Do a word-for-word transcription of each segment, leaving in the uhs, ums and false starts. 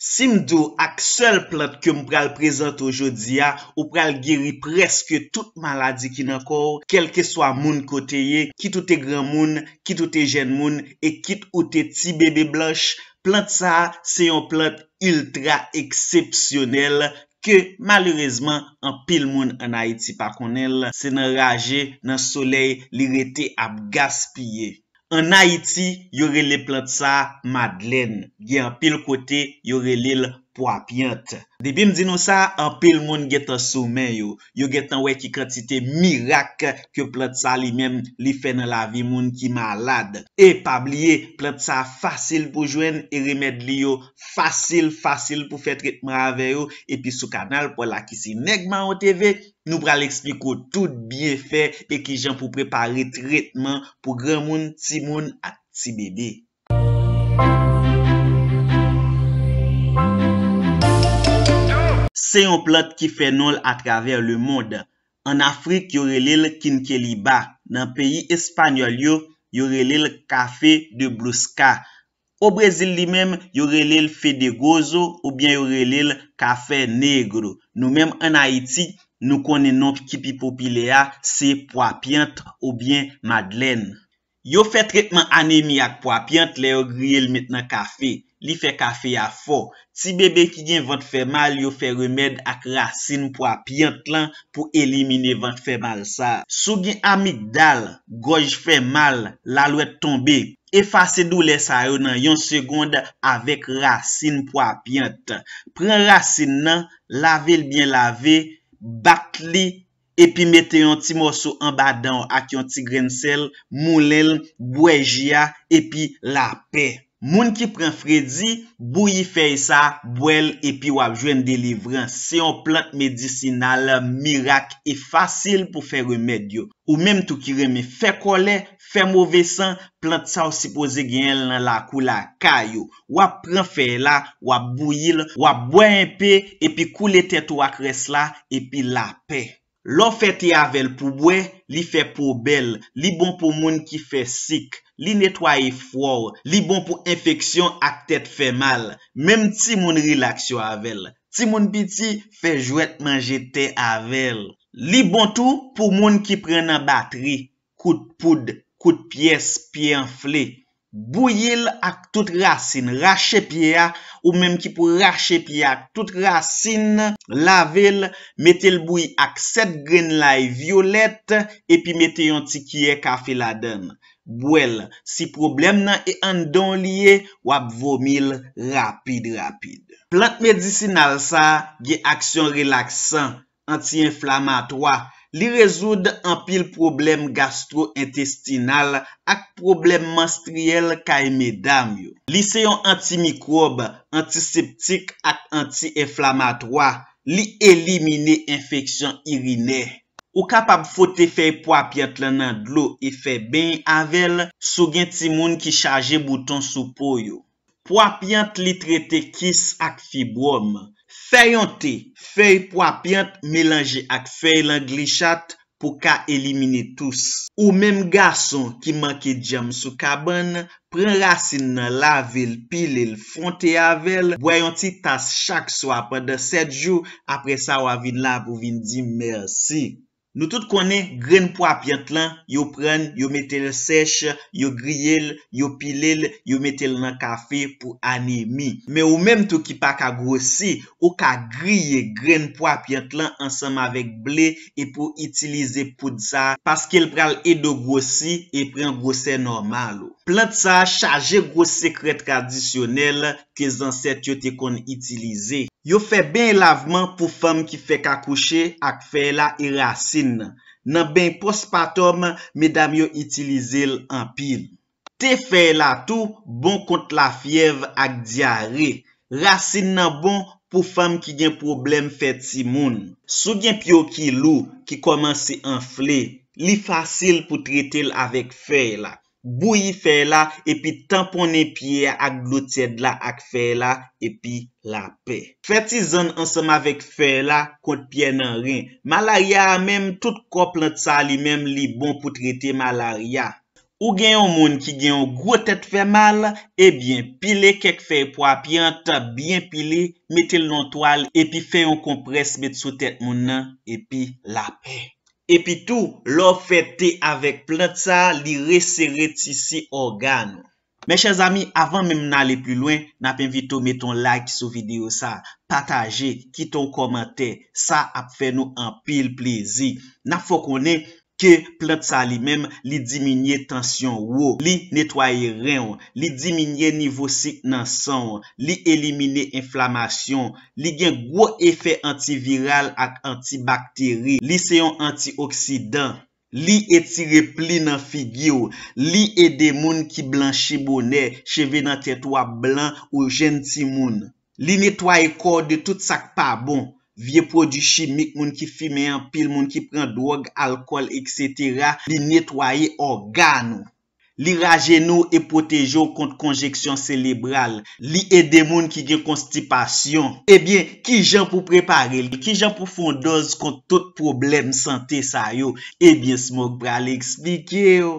Si m di w ak sèl plant ke m pral prezante w jodi a, ou pral geri prèske tout maladi ki nan kò w, kèlkeswa moun ke w te ye, kit ou te granmoun, kit ou te jèn moun, e kit ou te ti bebe blanch, plant sa a se yon plant iltra eksepsyonèl ke malerezman anpil moun ann Ayiti pa konnen l, se nan raje, nan solèy li rete ap gaspiye. Ann Ayiti, yo rele plant sa a madlèn. Gen anpil kote, yo rele l pwa pyant. Depi m di nou sa, anpil moun gentan sou men yo. Yo gentan wè ki kantite mirak ke plant sa li menm li fè nan lavi moun ki malad. E pa bliye, plant sa fasil pou jwenn e remèd li yo fasil, fasil pou fè tretman avè yo. Epi sou kanal pa w la ki se Nèg Mawon T V, nou pral eksplike w tout byenfè e kijan pou prepare tretman pou granmoun, timoun ak ti bebe. Se yon plant ki fè non l atravè lemonn. Ann Afrik, yo rele l kinkeliba. Nan peyi espanyòl yo, yo rele l café de busca. O Brezil li menm, yo rele l fedegozo oubyen yo rele l café negro. Nou menm ann Ayiti, nou konnen non ki pi popilè a, se pwa pyant oubyen madlèn. Yo fè tretman anemi ak pwa pyant lè yo griye l met nan kafe. Li fè kafe a fò. Ti bebe ki gen vant fè mal, yo fè remèd ak rasin pwa pyant lan pou elimine vant fè mal sa a. Si w gen amigdal, gòj fè mal, lalwèt tonbe, efase doulè sa yo nan yon segonn avèk rasin pwa pyant. Pran rasin nan, lave l byen lave, bat li, epi mete yon ti mòso anba dan w ak yon ti grenn sèl, moulen l, bwè ji a, epi lapè. Moun ki pran fredi, bouyi fèy sa, bwè l, epi w ap jwenn delivrans. Se yon plant medisinal, mirak e fasil pou fè remèd yo. Ou menm tou ki renmen fè kòlè, fè move san, plant sa w sipoze genyen l nan lakou lakay ou. W ap pran fèy la, w ap bouyi l, w ap bwè enpe, epi koule tèt ou ak rès la, epi lapè. Lè w fè te avè l pou bwè, li fè po bèl, li bon pou moun ki fè sik, li netwaye fwò, li bon pou enfeksyon ak tèt fè mal. Menm timoun rilaks yo avè l. Timoun piti fè jwèt manje tè avè l. Li bon tou pou moun ki pran nan batri, kout poud, kout pyès, pye anfle. Bouyi l ak tout rasin, rache pye a, ou menm ki pou rache pye a ak tout rasin, lave l, mete l bouyi ak sèt grenn lay vyolèt, epi mete yon ti kiyè kafe ladan l. Bwè l. Si pwoblèm nan e anndan w li ye, w ap vomi l rapid, rapid. Plant medisinal sa a gen aksyon relaksan, anti-enflamatwa. Li rezoud anpil pwoblèm gastwo-entestinal ak pwoblèm manstriyèl kay medam yo. Li se yon antimikwòb, antiseptik ak anti-enflamatwa. Li elimine enfeksyon irinè. Ou kapab fwote fèy pwa pyant lan nan dlo e fè beny avè l si w gen timoun ki chaje bouton sou po yo. Pwa pyant li trete kis ak fibwòm. Fè yon te, fèy pwa pyant melanje ak fèy langlichat pou ka elimine tous. Ou menm gason ki manke djanm sou kabann, pran rasin nan, lave l, pile l, fè yon te avè l, bwè yon ti tas chak swa pandan sèt jou, apre sa w a vin la pou vin di m mèsi. Nou tout konnen grenn pwa pyant lan, yo pran l, yo mete l sèch, yo griye l, yo pile l, yo mete l nan kafe pou anemi. Men ou menm tou ki pa ka gwosi, ou ka griye grenn pwa pyant lan ansanm avèk ble epi w itilize poud sa a, paske l pral ede w gwosi e pran gwosè nòmal ou. Plant sa a chaje gwo sekrè tradisyonèl ke zansèt yo te konn itilize. Yo fè beny lavman pou fanm ki fèk akouche ak fèy la e rasin nan. Nan beny pòspatòm, medam yo itilize l anpil. Te fèy la tou bon kont lafyèv ak dyare. Rasin nan bon pou fanm ki gen pwoblèm fè timoun. Si w gen pye w ki lou, ki kòmanse anfle, li fasil pou trete l avèk fèy la. Bouyi fèy la epi tanponnen pye a ak dlo tyèd la ak fèy la epi lapè. Fè tizann ansanm avèk fèy la kont pyè nan ren. Malarya a menm, tout kò plant sa a li menm li bon pou trete malarya. Ou gen yon moun ki gen yon gwo tèt fè mal, ebyen, pile kèk fèy pwa pyant byen pile, mete l nan yon twal, epi fè yon konprès met sou tèt moun nan, epi lapè. Epi tou, lè w fè te avèk plant sa a, li resere tisi ògàn ou. Mes chers amis, avan menm n ale pi lwen, n ap envite w mete yon like sou videyo sa a, pataje, kite yon kòmantè, sa ap fè nou anpil plezi. N ap fè w konnen ke plant sa li menm, li diminye tansyon wo, li netwaye ren w, li diminye nivo sik nan san w, li elimine enflamasyon, li gen gwo efè antiviral ak antibakteri, li se yon antioksidan, li etire pli nan figi w, li ede moun ki blanchi bonè, cheve nan tèt ou ap blan ou jèn timoun. Li netwaye kò w de tout sa k pa bon. Vye pwodui chimik, moun ki fimen anpil, moun ki pran dwòg, alkòl, etsetera. Li netwaye ògàn ou. Li rajenou e pwoteje w kont konjeksyon selebral. Li ede moun ki gen konstipasyon. Ebyen, kijan pou prepare l? Kijan pou fè yon dòz kont tout pwoblèm sante sa yo? Ebyen, Smog pral eksplike w.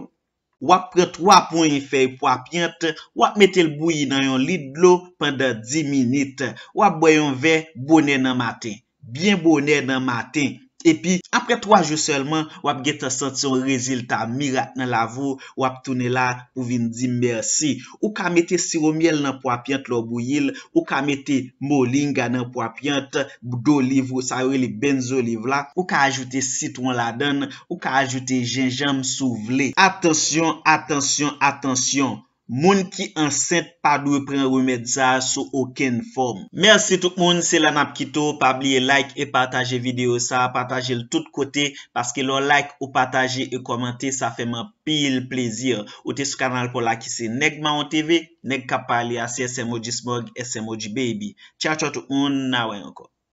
W ap pran twa ponyen fèy pwa pyant, w ap mete l bouyi nan yon lit dlo pandan dis minit. W ap bwè yon vè bonè nan maten, byen bonè nan maten. Epi, apre twa jou sèlman, w ap gentan santi yon rezilta mirak nan lavi w, w ap tounen la pou vin di m mèsi. Ou ka mete siwo myèl nan pwa pyant lè w bouyi l, ou ka mete moringa nan pwa pyant, doliv ou, sa yo rele benzoliv la, ou ka ajoute sitwon ladan l, ou ka ajoute jenjanm si w vle. Atansyon, atansyon, atansyon! Moun ki ansent pa dwe pran remèd sa a sou okenn fòm. Mèsi tout moun, se la n ap kite w. Pa bliye like e pataje videyo sa a, pataje l tout kote, paske lè w like, ou pataje e kòmante, sa fè m anpil plezi. Ou te sou kanal pa w la ki se Nèg Mawon T V, nèg k ap pale a se S M O G Smog, S M O G Baby. Tchaw tchaw tout moun, n a wè ankò.